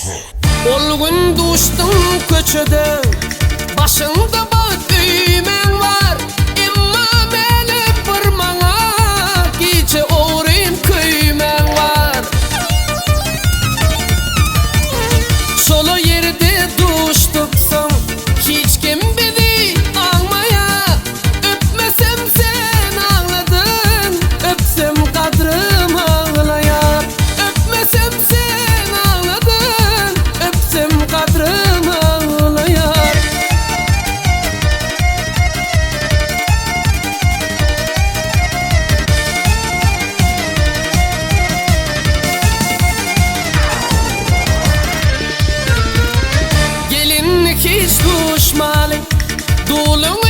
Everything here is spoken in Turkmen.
Ol gün duşduň köçede, Başyňda bagt öýmäň bar. Emma mälim bir maňa, Gije ogryn köýmäň bar. Çola ýerde duşduk soň, Hiç kim bizi aňmaýar. Öpmesem sen agladyň, Öpsem gadrym aglaýar. Öpmesem sen agladyň, Öpsem gadrym aglaýar. Gelin hiç duşmaly, Duluň.